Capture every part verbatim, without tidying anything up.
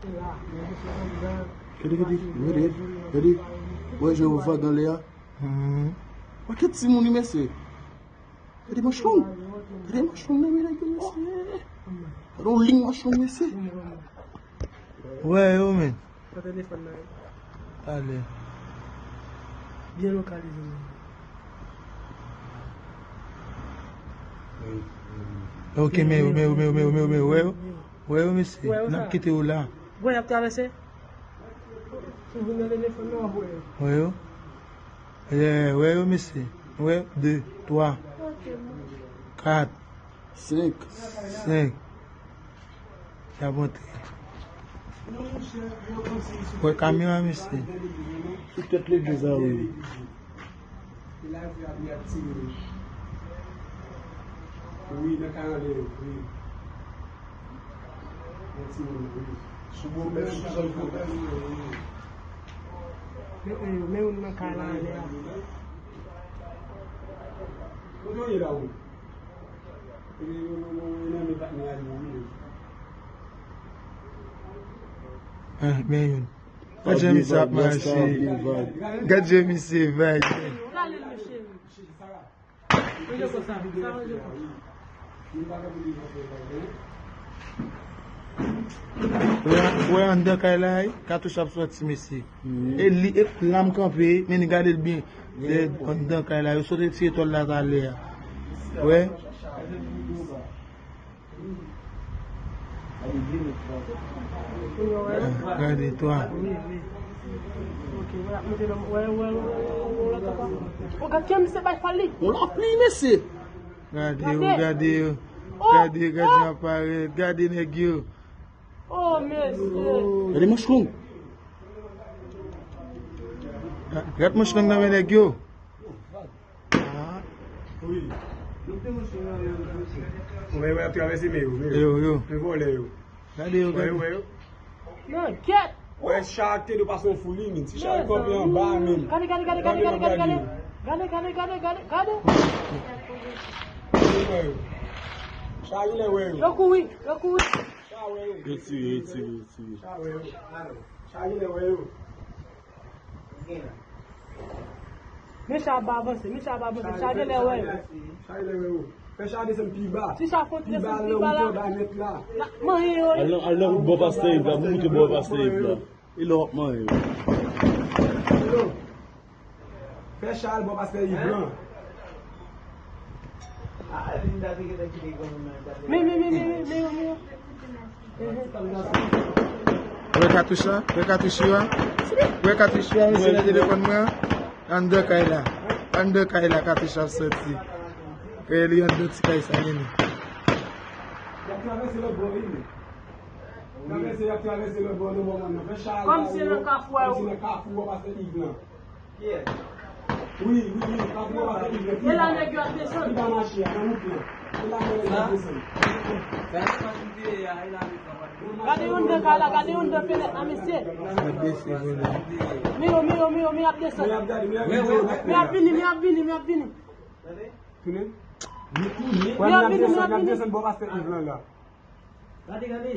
Gade, gade, gade, gade. Wè jan yo vag anlè a. Pakèt timoun wi, mesye. Gade manch long. Gade manch long nan men nèg yo, mesye. Gade yon liy manch long, mesye. Wè yo, men. Pran telefòn nan, wi. Talè. Byen lokalize, men. Ok, men yo, men yo, men yo, men yo, men yo, men yo, wè yo. Wè yo, mesye. Wè yo, n ap kite yo la. Bon, y ap travèse. Si w vin nan telefòn nan, w ap wè yo. Wè yo. Yeah, wè yo, mesye. Wè, de, twa, kat, senk. Senk. Y ap antre. Wè kamera, mesye. Sou tèt legliz la, wi. Wi, nan kay anlè yo, wi. Nan timoun yo, wi. Sou gwo bèf, sou zòn gwo bèf. Men, men, men youn nan kay la anlè a. Kote w ye la, wi? E, yo, yo, yo, yo nan men patnè a yo, wi. Ah, men youn. Gad jan misye ap mache. Gad jan misye vag. Wè, wè anndan kay la, wi, katouch ap sòti, mesye. E li, e lam kanpe, men li gade l byen. Se anndan kay la, yo sot retire tòl la talè a. Wè. Gade, twa. O, gad jan misye bay fòl li. On lapli, mesye. Gade yo, gade yo. Gade, gad jan ap parèt. Gade nèg yo. O, mesye. Gade manch long. Gad manch long nan men nèg yo. Ah. Wi. Wè, wè, ap travèse men yo, men yo. Yo, yo. Men vòlè yo. Gade yo, gade. Wè, wè yo. Non, kèt. Wè, cha ak te do pase yon fou li, men. Ti cha kanpe anba, men. Gade, gade, gade, gade, gade, gade, gade. Gade, gade, gade, gade, gade. Gade, wè yo. Cha genlè wè yo. Yo kouri, yo kouri. Cha wè yo. Retire, retire, retire. Cha wè yo. Cha genlè wè yo. Men cha ap avanse, men cha ap avanse, cha genlè wè yo. Cha genlè wè yo. Fè cha desann pi ba. Ti cha fon desann pi ba la. Manyen yo. Al nan, al nan bò pastè Yves la, pou moute bò pastè Yves la. E lè w ap manyen yo. Fè cha al bò pastè Yves lan. Men, men, men, men, men, men, men. Wè katouch la, wè katouch yo a. Wè katouch yo a, misye nan telefòn mwen an. Anndan kay la. Anndan kay la, katouch ap sòti. Wè li anndan ti kay sa, men. Y ap travèse lòt bò, wi. Travèse, y ap travèse lòt bò, nan bò mòn nan. Fè cha al. Kòmsi nan kafou a, kòmsi nan kafou a, pastè Yves lan. Wi, wi, wi, pa pou yo pa fè li. E la nèg yo ap desann. Li pa mache a, nan wout lan. E la nèg yo ap desann. Gade yon de kay la, gade yon de fenèt la, mesye. Men yo, men yo, men yo, men y ap desann. Men y ap vini, men y ap vini, men y ap vini. Tounen. Men y ap vini, men y ap vini. Desann bò pastè Yves lan la. Gade, gade.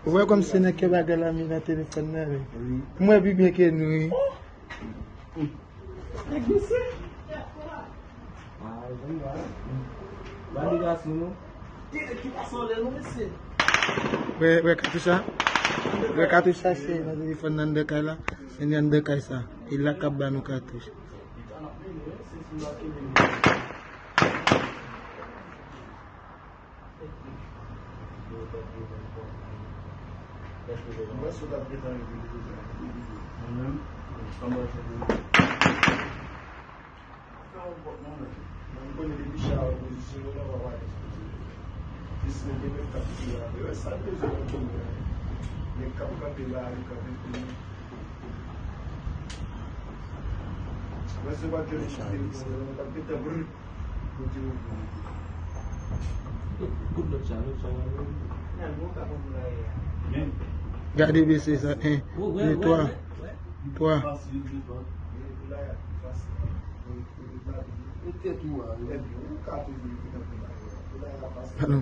Ou wè kòmsi nèg ke bagay la mi nan telefòn nan, wi. Wi. Mwen pi byen ke nou, wi. Nèg mesye. Ah, jan ba. Gade gason nou. Ki, ki gason lè nou, mesye. Wè, wè katouch la. Wè katouch la, se nan telefòn nan de kay la. Se nan de kay sa. E la k ap ba nou katouch. Mwen sot ap gentan rive deja. Mwen menm, sa mwen fè pou mwen. Fè yon pòt mwen menm. Mwen konnen depi cha a an pozisyon, yo pa pale sou koze. Jis nèg yo menm k ap tire avè yo. Sa l bezwen nan konnen an. Nèg k ap kanpe la, yo kanpe pou li. Mwen se pa t jwenn chante, mwen t ap gentan brr. Gade mesye sa, en, de, twa, twa. Alò.